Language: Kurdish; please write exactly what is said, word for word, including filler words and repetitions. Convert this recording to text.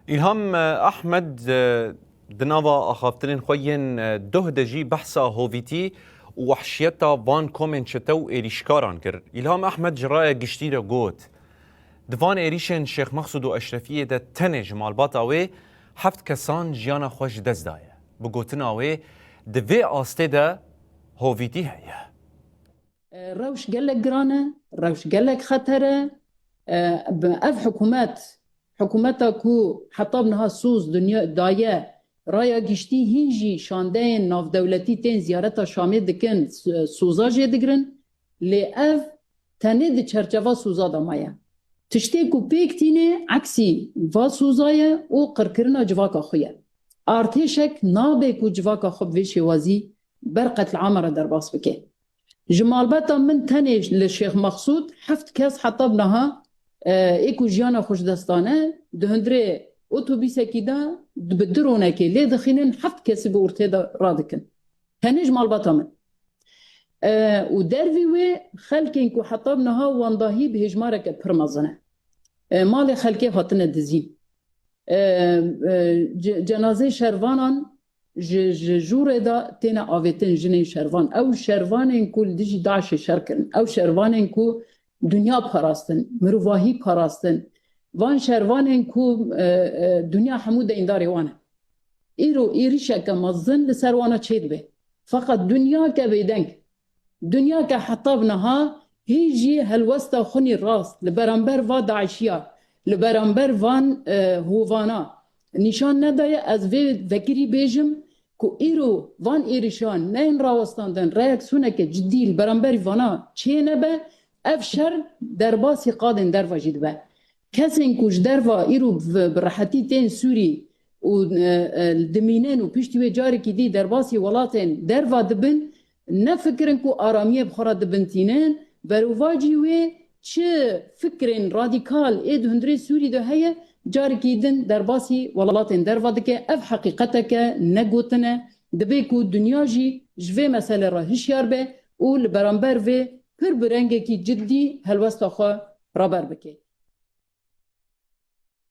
Îlham, e, Ehmed, e, di nava axaftinên xwe yên, e, doh de jî behsa hovîtî û wehşiyeta van komên çete û êrîşkaran kir. Îlham Ehmed ji raya giştî re got, di van êrîşên Şêx Mexsûd û Eşrefiyê de tenê ji malbata wê heft kesan jiyana xwe ji dest daye. Bi gotina wê, di vê astê de hovîtî heye. E, rewş gelek giran e, rewş gelek xeter e. E, bi-, ev hikûmet, hikûmeta ku heta bi niha soz dinya daye, raya giştî hîn jî şandeyên navdewletî tên ziyareta Şamê dikin, s-, soza jê digirin. Lê ev tenê di çerçeva soza de maye. Tiştê ku pêk tîne eksî va soza ye û qirkirina civaka xwe ye. Artêşek nabe ku civaka xwe bi vê şêwazî ber qetlîama re derbas bike. Ji malbeta min tenê li Şêx Mexsûd heft kes heta bi niha, e, ê ku jiyana xwe ji dest dane, di hundirê otobîsekî de di, bi dronekê lê dixînin, heft kesî bi ortê de radikin. Tenê ji malbata min. E, û dervî wê xelkên ku heta bi niha wendahî bi hêjmareke pir mezin e. E, malê xelkê hatine dizîn. E, e, ce-, cenazeyê şervanan ji, ji jûrê de têne avêtin jinên şervan. Ew şervanên ku li dijî DAIŞê şer kirin. Ew şervanên ku dinya parastin, mirovahî parastin. Van şervanên ku, e, e, dinya hemû deyndarê wan e. Îro êrîşeke mezin li ser wana çêdibe. Feqet dinyake bêdeng. Dinyake heta bi niha hîn jî helwesta xwinî rast li beramber va DAIŞiya, li beramber van, e, hovana nîşan nedaye. Ez vê vekirî bêjim ku îro van êrîşan neyên rawestandin, reaksiyoneke cidî li beramberî vana çênebe, ev şer derbasî qadên derva jî dibe. Kesên ku ji derva îro bi, bi rehetî tên Sûrî û, e, e, dimînin û piştî wê carekî dî derbasî welatên derva dibin, nefikirin ku aramiyê bi xwe re dibintînin, berovajî wê çi fikrên radîkal ê di hundirê Sûrî de heye, carekî din derbasî welatên derva dike. Ev heqîqeteke negotin e. Dibe ku dinya jî ji vê meselê re hişyar be û li beramber vê pir bi rengekî cidî helwesta xwe raber bike.